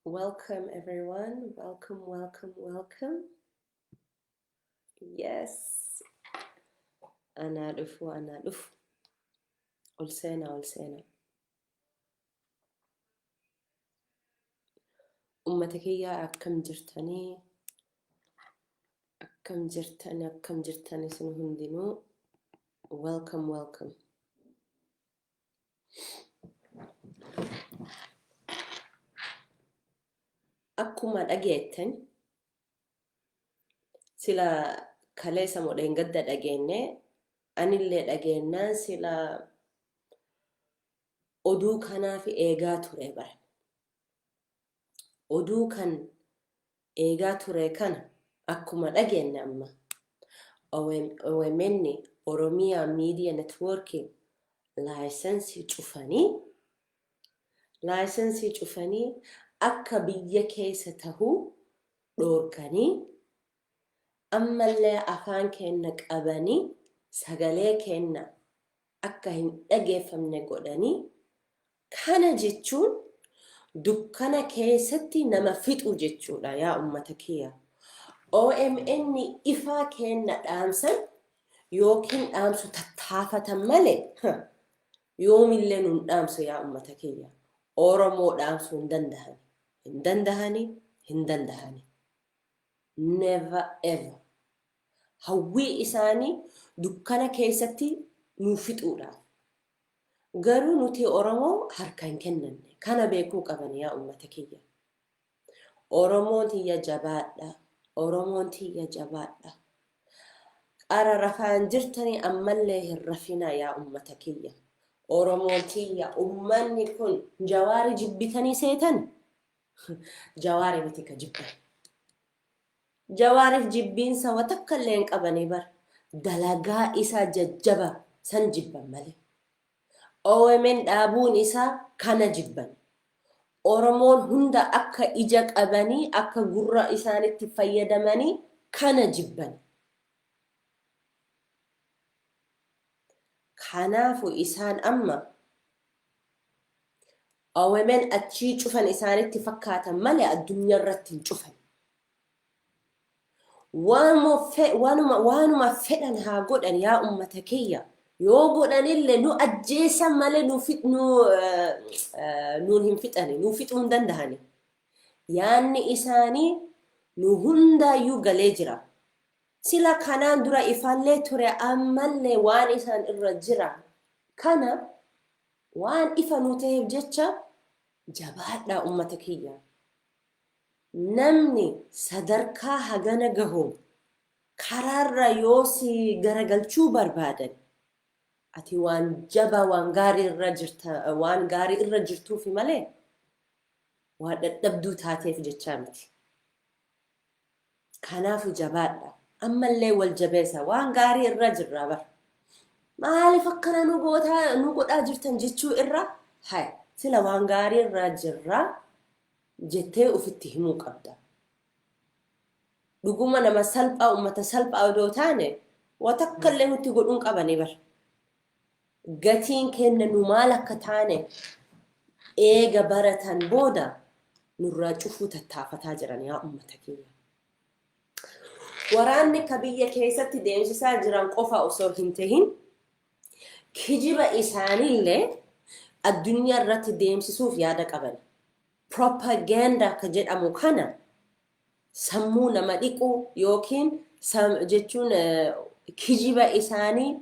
Welcome everyone. Welcome, welcome, welcome. Yes. Anaa dhufu, anaa dhufu. Ol seenaa, ol seenaa. Ummata kiyyaa, akkam jirtanii? Akkam jirtan, akkam jirtan isin hundinuu? Welcome, welcome. Akkuma dhageettan, sila kaleessa moo dheengadda dhageenne, anillee dhageennaan sila oduu kanaaf eegaa ture bara. Oduu kan eegaa ture kana akkuma dhageenne, amma OMN, Oromiyaa Miidiyaa Networking, license cufanii, license cufanii, akka biyya keessa tahuu dhoorkanii, ammallee afaan keenna qabanii, sagalee keenna akka hin dhageeffamne godhanii. Kana jechuun dukkana keessatti nama fixu jechuudha, yaa ummata kiyya. OMN ifaa keenna dhaamsan yookiin dhaamsu tattaafatan malee yoomillee nun dhaamsu, yaa ummata kiyya. Oromoo dhaamsuu hin dandahani. Hin dandahani, hin dandahani. Never ever. Hawwii isaanii dukkana keessatti nu fixuudhaaf. Garuu nuti Oromoo harka hin kennanne. Kana beekuu qaban, yaa ummata kiyya. Oromoon tiyya jabaadha. Oromoon tiyya jabaadha. Qara rafaan jirtanii ammallee hin rafinaa, yaa ummata kiyya. Oromoon tiyya, ummanni kun Jawaari jibbitanii seetan? Jawaari miti ka jibban. Jawaariif jibbiinsa wa takka illee hin qabanii bar. Dalagaa isaa jajjaba san jibban malee. OMN dhaabuun isaa kana jibban. Oromoon hunda akka ija qabanii, akka gurra isaanitti fayyadamanii kana jibban. Kanaafu isaan amma OMN achii cufan isaanitti fakkaatan malee addunyaa irratti hin cufan. Waanuma fedhan haa godhan, yaa ummata kiyya. Yoo godhanillee nu ajjeesan malee nuun hin fixani, nu fixuu hin dandahani. Yaanni isaanii nu hundaayyuu galee jira. Sila kanaan dura ifallee ture, ammallee waan isaan irra jira. Kana waan ifa nu ta'eef jecha jabaadhaa, ummata kiyya. Namni sadarkaa hagana gahu karaarra yoo si garagalchuu barbaadan, ati waan jabaa, waan gaarii irra jirta, waan gaarii irra jirtuufi malee waan dadhabduu taateef jechaa miti. Kanaafu jabaadha. Ammallee wal jabeessa. Waan gaarii irra jirra bar. Maaliif akkana nu gootaa, nu godhaa jirtan jechuu irra, hay sila waan gaarii irra jirra jettee ofitti himuu qabda. Dhuguma nama salphaa, ummata salphaa odoo taane, waa takka illee nutti godhuun qabanii bar. Gatiin kenna nu maal akka taane eega baratan booda nurraa cufuu tattaafataa jiran, yaa ummata keenya. Waraanni ka biyya keessatti deemsisaa jiran qofa osoo hin tahin, kijiba isaaniillee addunyaa irratti deemsisuuf yaada qaban. Propaganda ka jedhamu kana, sammuu nama dhiquu yookiin jechuun kijiba isaanii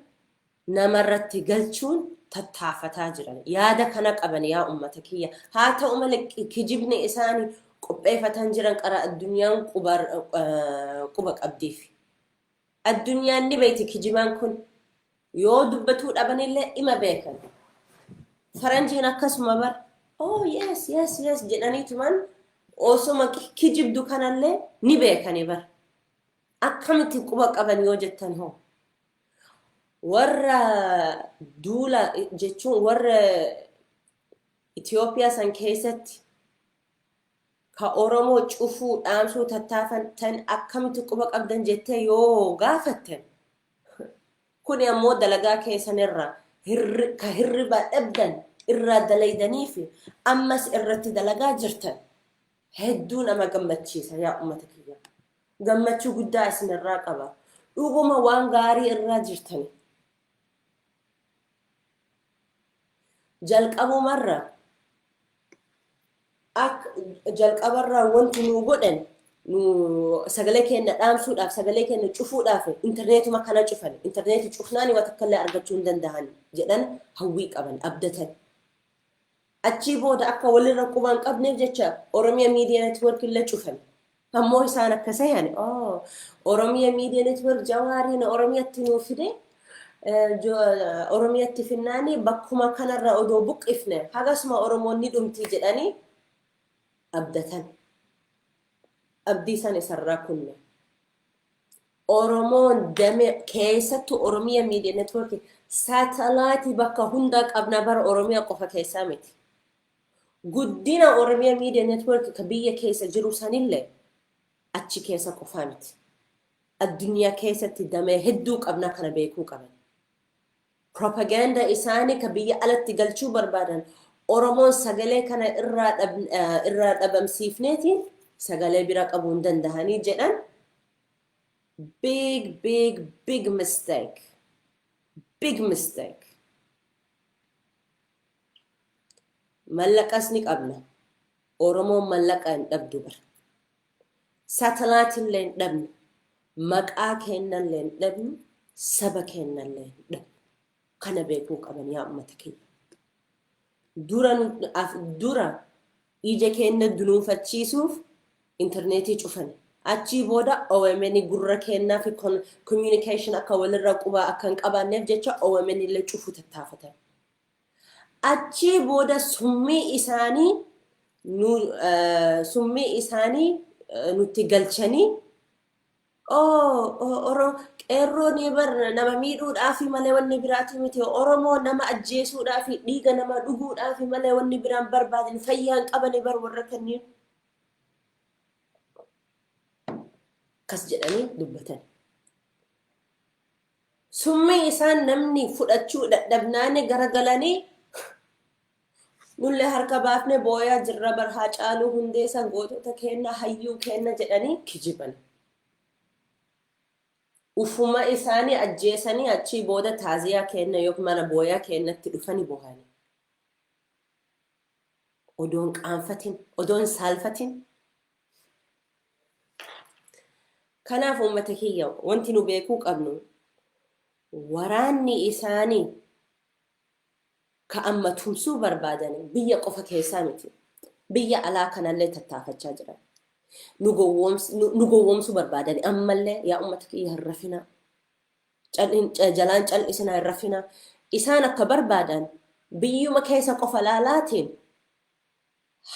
namarratti galchuun tattaafataa jiran. Yaada kana qaban, yaa ummata kiyya. Haa ta'u malee, kijibni isaanii qopheeffatan jiran qara addunyaan quba qabdiif. Addunyaan ni beekti, kijibaan kun yoo dubbatuu dhabanillee dhima beekan. Faranjiin akkasuma bar. "Oh yes" jedhaniituman osoma kijibdu kanallee ni beekani bar. Akkamitti quba qaban yoo jettan hoo? Warra duula jechuun warra Itoophiyaa san keessatti ka Oromoo cufuu dhaamsuu tattaafatan akkamitti quba qabdan jettee yoo gaafatten, kuni ammoo dalagaa keessanirraa ka hirriba dhabdan irraa dalaydanii fi ammas irratti dalagaa jirtan. Hedduu nama gammachiisa, yaa ummata kiyya. Gammachuu guddaa isinirraa qaba. Dhuguma waan gaarii irraa jirtani. Jalqabumarra akka jalqabarraa wanti nuu godhan, nu sagalee keenya dhaamsuudhaaf, sagalee keenya cufuudhaaf intarneetuma kana cufan. Intarneetii cufnaani waan takka illee argachuu hin danda'an jedhan, hawwii qaban, abdatan. Achii booda akka walirra quba hin qabneef jecha Oromiyaa Miidiyaa Network illee cufan. Ammoo isaan akka sehan Oromiyaa Miidiyaa Network Jawaariin Oromiyaatti nuu fide, Oromiyaatti finnaani bakkuma kanarra odoo buqqifne hagasuma Oromoonni dhumtii jedhanii abdatan. Abdii san isarraa kunne. Oromoon damee keessattuu Oromiyaa Miidiyaa Network saatalaayitii bakka hundaa qabna bara, Oromiyaa qofa keessaa miti. Guddina Oromiyaa Miidiyaa Network ka biyya keessa jiru sanillee achi keessa qofaa miti. Addunyaa keessatti damee hedduu qabna, kana beekuu qaban. Propaganda isaanii ka biyya alatti galchuu barbaadan, Oromoon sagalee kana irraa dhabamsiifneetiin sagalee bira qabuu hin dandahanii jedhan. Big, big, big mistake. Big mistake. Mallaqas ni qabna. Oromoon mallaqa hin dhabdu bara. Saatalaayitillee hin dhabnu. Maqaa kennallee hin dhabnu. Saba kennallee hin dhabnu. Kana beekuu qaban, yaa uummata keenya. Dura ija keenya dunuunfachiisuuf intarneetii cufan. Achii booda OMN gurra kennaa fi communication akka walirra qubaa akka hin qabaanneef jecha OMN illee cufuu tattaafatan. Achii booda summii isaanii nutti galchanii, qeerroon bar nama miidhuudhaafi malee wanni biraati miti, Oromoo nama ajjeesuudhaafi dhiiga nama dhuguudhaafi malee wanni biraan barbaadan, fayyaa hin qabani bar warra kanneen akkas jedhanii dubbatan. Summii isaan namni fudhachuu dadhabnaani garagalanii nullee harka baafne booyaa jirra bar, Haacaaluu Hundeessaa gootota kenna, hayyuu kenna jedhanii kijiban. Ufuma isaanii ajjeesanii achii booda taaziyaa kenna yookiin mana booyaa kennatti dhufanii boohani. Odoon qaanfatin, odoon saalfatin. Kanaaf uummata kiyya, wanti nu beekuu qabnu, waraanni isaanii ka amma tumsuu barbaadan biyya qofa keessaa miti. Biyya alaa kanallee tattaafachaa jiran. Nu gowwoomsuu barbaadan ammallee. Yaa uummata kiyya, hin rafinaa. Jalaan cal'isinaa, hin rafinaa. Isaan akka barbaadan biyyuma keessa qofa laalaatiin,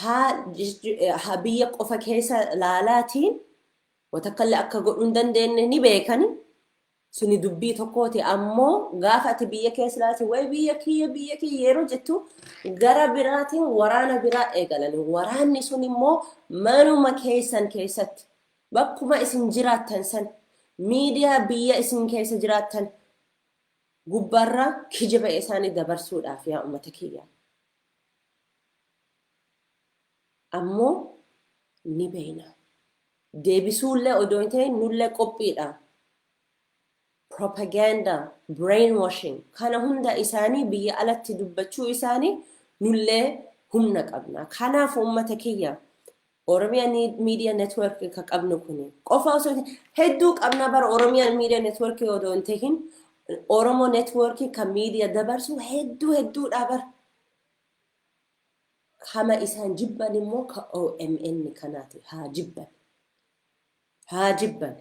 haa biyya qofa keessa laalaatiin watakkallee akka godhuu hin dandeenye ni beekani. Suni dubbii tokkooti. Ammoo gaafa ati biyya keessa laati, wayi biyya kiyya, biyya kiyya yeroo jettu, gara biraatiin waraana biraa eegalani. Waraanni sun immoo manuma keessan keessatti, bakkuma isin jiraattan san, miidiyaa biyya isin keessa jiraattan gubbaarra kijiba isaanii dabarsuudhaaf, yaa uummata kiyya. Ammoo ni beeyna. Deebisuullee odoo hin ta'in nullee qophiidha. Propaganda, brainwashing kana hunda isaanii biyya alatti dubbachuu isaanii nullee humna qabna. Kanaaf uummata kiyya, Oromiyaa Miidiyaa Network ka qabnu kuni qofa osoo hedduu qabna bara. Oromiyaa Miidiyaa Network odoo hin tahin Oromoo Network kan miidiyaa dabarsu hedduu hedduudha bara. Kama isaan jibban immoo ka OMN kanaati. Haa jibban. Haa jibban.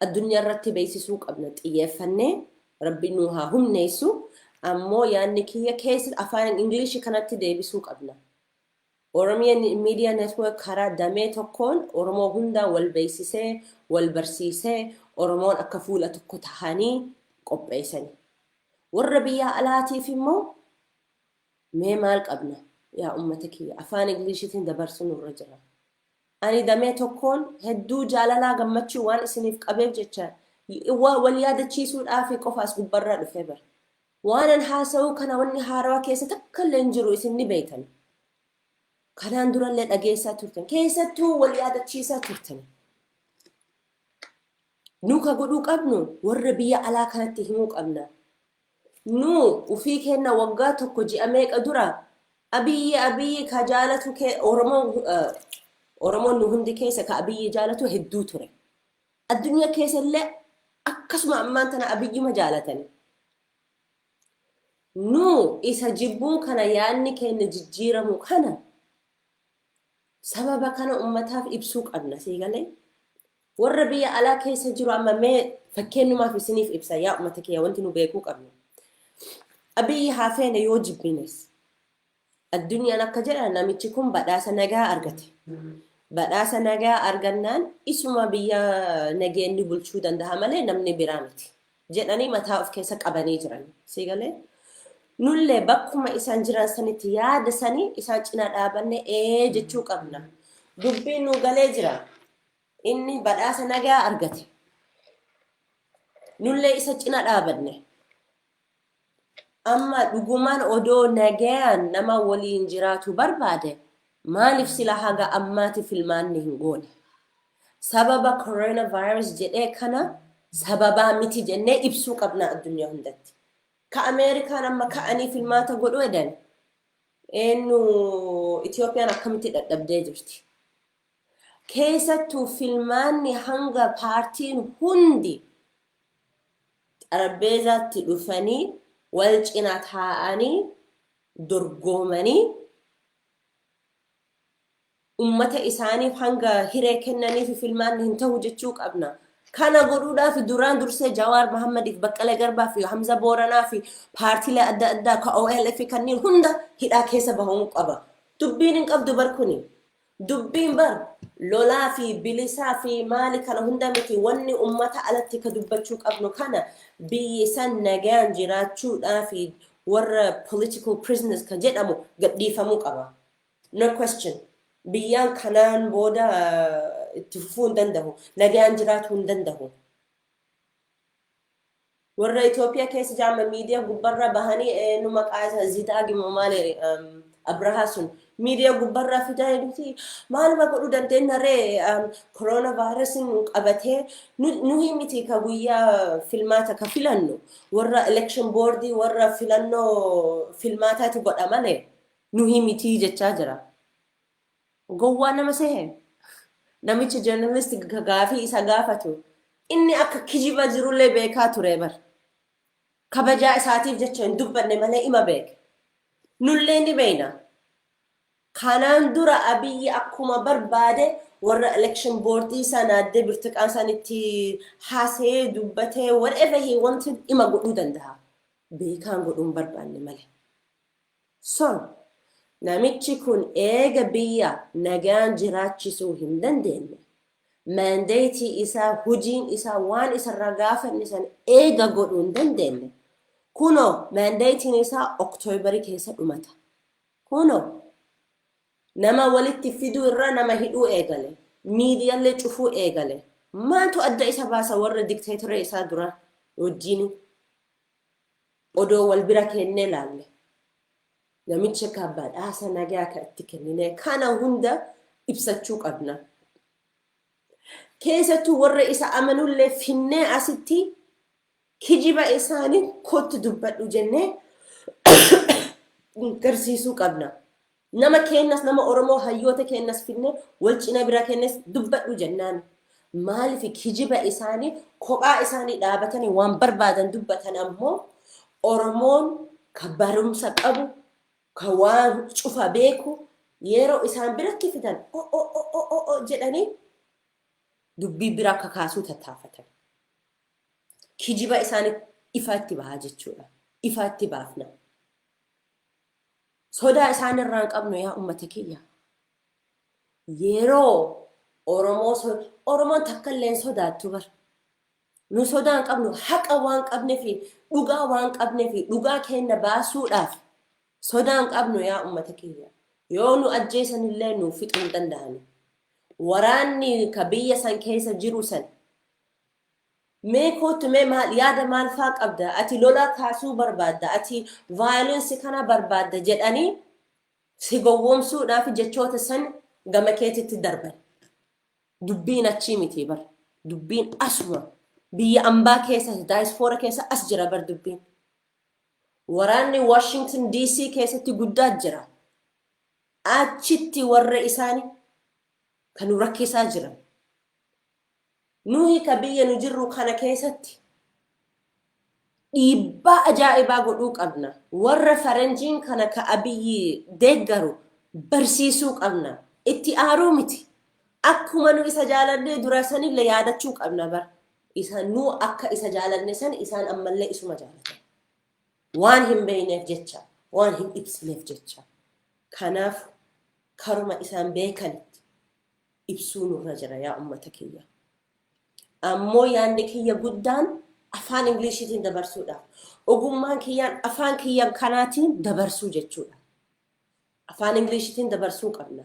Addunyaa irratti beeksisuu qabna xiyyeeffannee, rabbi nu haa humneessu. Ammoo yaadni kiyya keessa afaan Ingilishii kanatti deebisuu qabna. Oromiyaa Miidiyaa Network karaa damee tokkoon Oromoo hundaan wal beeksisee, wal barsiisee, Oromoon akka fuula tokko tahanii qopheessani. Warra biyya alaatiif immoo mee maal qabna, yaa ummata kiyya? Afaan Ingiliishiitiin dabarsu nurra jira. Ani damee tokkoon hedduu jaalalaa gammachuu waan isiniif qabeef jecha wal yaadachiisuudhaaf qofa as gubbarraa dhufee bara. Waanan haasa'uu kana wanni haarawaa keessa takka illee hin jiru, isin ni beektan. Kanaan durallee dhageessaa turtan. Keessattuu wal yaadachiisaa turtan. Nu ka godhuu qabnu warra biyya alaa kanatti himuu qabna. Nu ufii kenna waggaa tokko ji'a meeqa dura Abiyyi ka jaalatu kee Oromoon nu hundi keessa ka Abiyyi jaalatu hedduu ture. Addunyaa keessa illee akkasuma ammaan tana Abiyyuma jaalatan. Nu isa jibbuun kana, yaadni keenya jijjiiramu kana, sababa kana ummataaf ibsuu qabna, sii galee. Warra biyya alaa keessa jiru amma mee fakkeenyumaaf isiniif ibsa, yaa ummata kiyya, wanti nu beekuu qabnu. Abiyyi haa feene yoo jibbines, addunyaan akka jedhan namichi kun badhaasa nagaa argate. Badhaasa nagaa argannaan isuma biyya nageenni bulchuu danda'a malee namni biraa miti jedhanii mataa of keessa qabanii jiran. Sii galee? Nullee bakkuma isaan jiran sanitti yaada sanii isaan cinaa dhaabanne ee jechuu qabna. Dubbiin nu galee jira. Inni badhaasa nagaa argate. Nullee isa cina dhaabanne. Amma dhugumaan odoo nagayaan nama waliin jiraatu barbaade, maaliif sila haga ammaati filmaanni hin goone? Sababa coronavirus jedhee kana sababaa miti jennee ibsuu qabna addunyaa hundatti. Ka Ameerikaan amma ka'anii filmaata godhu edan eenyu? Itoophiyaan akkamitti dadhabdee jirti? Keessattuu filmaanni hanga paartiin hundi xarabbeezaatti dhufanii wal cina taa'anii dorgoomanii ummata isaaniif hanga hiree kennaniif filmaanni hin ta'u jechuu qabna. Kana godhuudhaaf duraan dursee Jawaar Mahammadiif, Baqqalee Garbaa fi Hamza Booranaa fi paartiilee adda addaa ka OLF kanneen hunda hidhaa keessa bahuu qaba. Dubbiin hin qabdu bar kuni. Dubbiin bar lolaa fi bilisaa fi maali kana hunda miti. Wanni ummata alatti ka dubbachuu qabnu kana, biyyi san nagaan jiraachuudhaa fi warra political prisoners ka jedhamu gadhiifamuu qaba. No question. Biyyaan kanaan booda itti fufuu hin danda'u. Nagaan jiraatuu hin danda'u. Warra Itoophiyaa keessa jaama miidiyaa gubbarra bahanii nu maqaa isaa Zidaagi moo maali, Abrahaa sun miidiyaa gubbarra fidaa nuti maaluma godhuu dandeenya ree? Kooroona vaayirasiin nu qabatee, nuhi miti ka guyyaa filmaata ka filannu, warra election boardii, warra filannoo filmaataatu godha malee nuhi miti jechaa jira. Gowwaa nama sehe namicha journalist gaafii isa gaafatu, inni akka kijiba jirullee beekaa ture bar. Kabajaa isaatiif jecha hin dubbanne malee ima beeke. Nullee ni beeyna. Kanaan dura Abiyyi akkuma barbaade warra election boardii sana addee Birtukaan sanitti haasa'ee dubbatee whatever he wanted ima godhuu danda'a. Beekaan godhuu hin barbaanne malee. So, namichi kun eega biyya nagaan jiraachisuu hin dandeenye, mandateii isaa, hojiin isaa, waan isarraa gaafanne san eega godhuu hin dandeenye, kunoo mandateiin isaa Oktoobarii keessa dhumata. Kunoo nama walitti fiduu irraa nama hidhuu eegale. Miidiyaalee cufuu eegale. Maaltu adda isa baasa warra dikteetora isaa dura wajjin? Odoo wal bira kennee laalle, namicha ka badhaasa nagaa ka itti kennine kana hunda ibsachuu qabna. Keessattuu warra isa amanullee finnee asitti kijiba isaanii kottu dubbadhu jennee garsiisuu qabna. Nama keenyas, nama Oromoo hayyoota keenyas finnee wal cina bira kennes dubbadhu jennaan. Maaliif kijiba isaanii kophaa isaanii dhaabatanii waan barbaadan dubbatan? Ammoo Oromoon ka barumsa qabu, ka waan cufa beeku, yeroo isaan biratti fidan o o o o o o jedhanii dubbii bira akka kaasuu tattaafatan. Kijiba isaanii ifaatti bahaa jechuudha. Ifaatti baafna. Sodaa isaan irraa hin qabnu, yaa ummata kiyya. Yeroo Oromoo, Oromoon takka illee hin sodaattu bar. Nu sodaa hin qabnu, haqa waan qabnee fi dhugaa waan qabnee fi dhugaa keenya baasuudhaaf sodaa hin qabnu, yaa ummata kiyya. Yoo nu ajjeesan illee nu fixuu hin danda'ani. Waraanni ka biyya san keessa jiru san mee kootu, mee maal yaada maal faa qabda ati, lola kaasuu barbaadda ati, violence kana barbaadda jedhanii. Si gowwoomsuudhaaf jechoota san gama keetitti darban. Dubbiin achii miti bar. Dubbiin asuma. Biyya ambaa keessa, diaspora keessa as jira bar dubbiin. Waraanni Washington DC keessatti guddaa jira. Achitti warra isaanii kan nu rakkisaa jiran. Nuyi ka biyya nu jirru kana keessatti dhiibbaa ajaa'ibaa godhuu qabna. Warra faranjiin kana ka Abiyyi deeggaru barsiisuu qabna. Itti aaruu miti. Akkuma nu isa jaalannee dura sanillee yaadachuu qabna bar. Isa nu akka isa jaalanne san isaan ammallee isuma jaalatan. Waan hin beekneef jecha, waan hin ibsineef jecha. Kanaaf karuma isaan beekanitti ibsuu nurra jira, yaa ummata kiyya. Ammoo yaadni kiyya guddaan afaan Ingiliishiitiin dabarsuudha. Ogummaan kiyyaan afaan kiyyan kanaatiin dabarsuu jechuudha. Afaan Ingiliishiitiin dabarsuu qabna.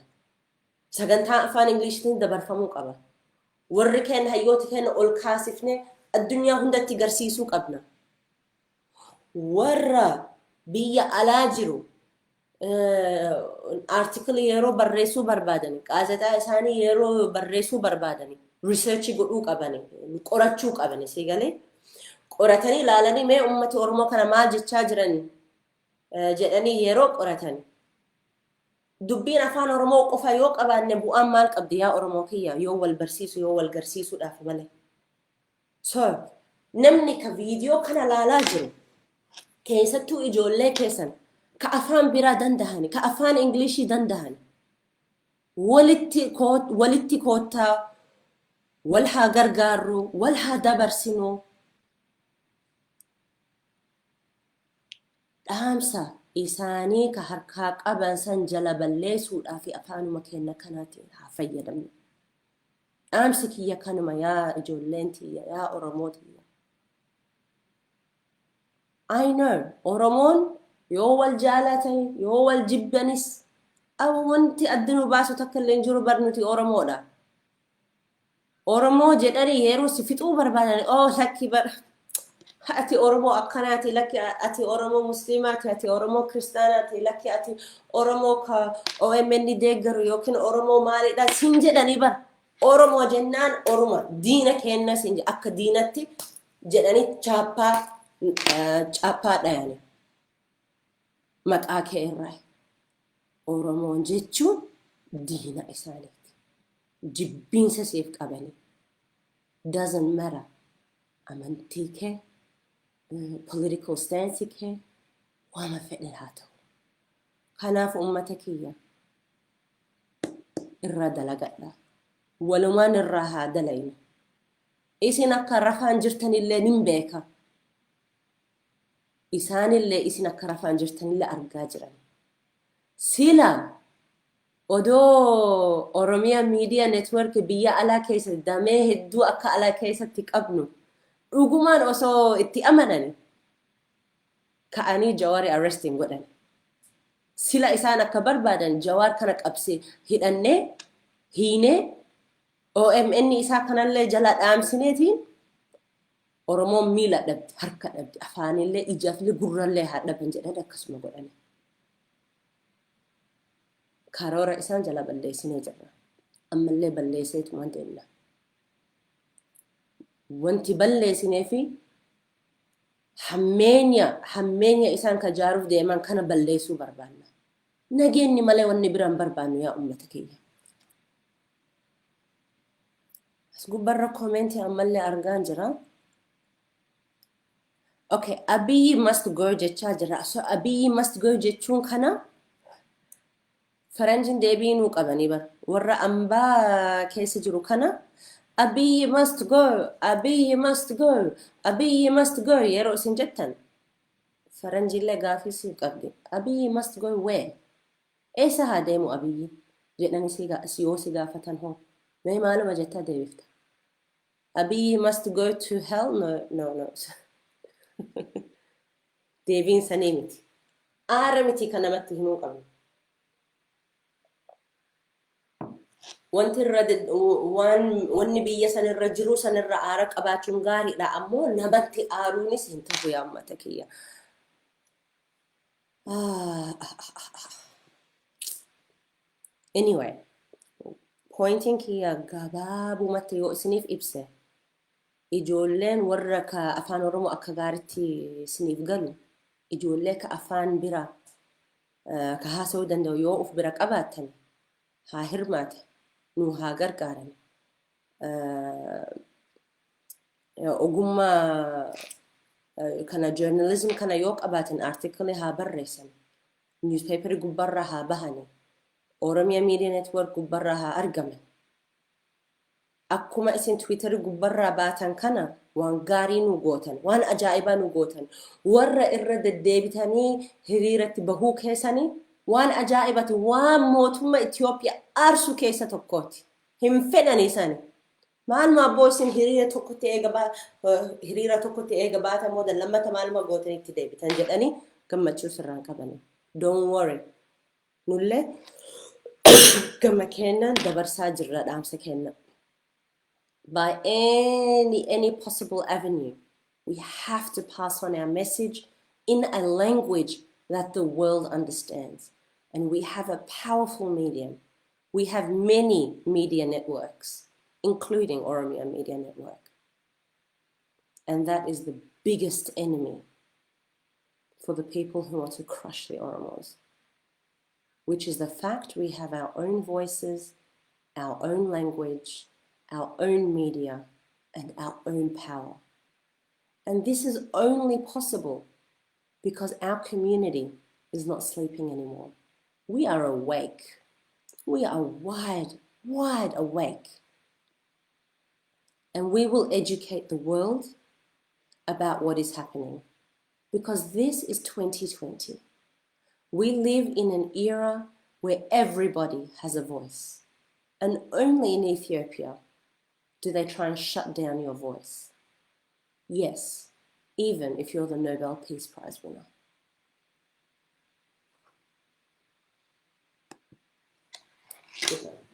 Sagantaan afaan Ingiliishiitiin dabarfamuu qaba. Warri keenya, hayyoota keenya ol kaasifnee addunyaa hundatti garsiisuu qabna. Warra biyya alaa jiru article yeroo barreessuu barbaadan, gaazexaa isaanii yeroo barreessuu barbaadan, research godhuu qabani, qorachuu qabani. Si galee, qoratanii ilaalanii, mee ummati Oromoo kana maal jechaa jiran jedhanii yeroo qoratan, dubbiin afaan Oromoo qofa yoo qabaanne bu'aan maal qabdi, yaa Oromoo kiyya, yoo wal barsiisu, yoo wal garsiisuudhaaf malee? So namni ka viidiyoo kana laalaa jiru, keessattuu ijoollee keessan ka afaan biraa dandahani, ka afaan Ingilishii dandahani, walitti koottaa, wal haa gargaarru, wal haa dabarsinu. Dhaamsa isaanii ka harkaa qaban san jala balleessuudhaa fi afaanuma keenya kanaatiin haa fayyadamnu. Dhaamsi kiyya kanuma, yaa ijoolleen tiyya, yaa Oromoo tiyya. I know Oromoon yoo wal jaalatan, yoo wal jibbanis, wanti adda nu baasu takka illee hin jiru bar. Nuti Oromoodha. Oromoo jedhanii yeroo si fixuu barbaadan, oh lakki bar, ati Oromoo akkanaati, lakki ati Oromoo Musliimaati, ati Oromoo Kiristaanaati, lakki ati Oromoo ka OMN deeggaru yookiin Oromoo maalidha siin jedhanii bar. Oromoo jennaan Oroma diina kenna siin akka diinatti jedhanii chaappaa chaappaa dhayani maqaa kee irraa. Oromoon jechuun diina isaaniiti. Jibbiinsa siif qabanii. Doesn't matter. Amantii kee, political stance kee, waama fedhe haa ta'u. Kanaaf uummata kiyya, irra dalagadha. Walumaan irraa haa dalaynu. Isin akka rafaan jirtanillee nin beeka. Isaanillee isin akka rafaan jirtanillee argaa jiran. Sila odoo Oromiyaa Miidiyaa Network biyya alaa keessatti damee hedduu akka alaa keessatti qabnu dhugumaan osoo itti amanan, ka'anii Jawaari arresting godhan. Sila isaan akka barbaadan Jawaar kana qabsee hidhannee hiinee OMN isaa kanallee jala dhaamsineetiin Oromoon miila dhabdi, harka dhabdi, afaanillee, ijaafillee, gurrallee haa dhaban jedhan akkasuma godhani. Karoora isaan jala balleessinee jirra. Ammallee balleesseetuma deemna. Wanti balleessinee fi hammeenya hammeenya isaan ka jaaruuf deeman kana balleessuu barbaanna. Nageenyi malee wanni biraan barbaannu, yaa uummata keenya. As gubbarra comment ammallee argaan jira. Okay, "Abiyyi must go" jechaa jira. So "Abiyyi must go" jechuun kana faranjiin deebii nuu qabanii bara. Warra ambaa keessa jiru kana "Abiyyi must go, Abiyyi must go, Abiyyi must go" yeroo isin jettan, faranjiillee gaafii siif qabdi. "Abiyyi must go where?" Eessa haa deemu Abiyyi? Jedhanii si yoo si gaafatan hoo? Mee maaluma jettaa deebifta? "Abiyyi must go to hell?" No, no, no. Deebiin sanii miti. Aara miti kan namatti himuu qabnu. Wanti irra waan wanni biyya sanirra jiru sanirra aara qabaachuun gaariidha, ammoo namatti aaruunis hin ta'u, yaa uummata kiyya. Ah, ah, ah, ah. Anyway, pointiin kiyya gabaabumatti yoo isiniif ibse, ijoolleen warra ka afaan Oromoo akka gaaritti isiniif galu, ijoollee ka afaan biraa ka haasa'uu danda'u yoo uf bira qabaattan, haa hirmaata, nu haa gargaaran. Ogummaa kana, journalism kana yoo qabaatan, article haa barreessan, newspaper gubbarraa haa bahani, Oromia Media Network gubbarraa haa argaman. Akkuma isin Twitter gubbarraa baatan kana waan gaarii nu gootan, waan ajaa'ibaa nu gootan, warra irra deddeebitanii hiriiratti bahuu keessanii waan ajaa'ibati, waan mootummaa Itoophiyaa aarsu keessa tokkooti. Hin fedhani isani. Maaluma abboo isin hiriira tokkotti eega baatan booda lammata maaluma gootanii itti deebitan jedhanii gammachuu sirraan qabani. Don't worry. Nullee gama keennan dabarsaa jirra dhaamsa kenna. By any possible avenue, we have to pass on our message in a language that the world understands. And we have a powerful medium. We have many media networks, including Oromia Media Network. And that is the biggest enemy for the people who want to crush the Oromos, which is the fact we have our own voices, our own language, our own media, and our own power. And this is only possible because our community is not sleeping anymore. We are awake. We are wide, wide awake. And we will educate the world about what is happening because this is 2020. We live in an era where everybody has a voice. And only in Ethiopia do they try and shut down your voice. Yes, even if you're the Nobel Peace Prize winner. Good night.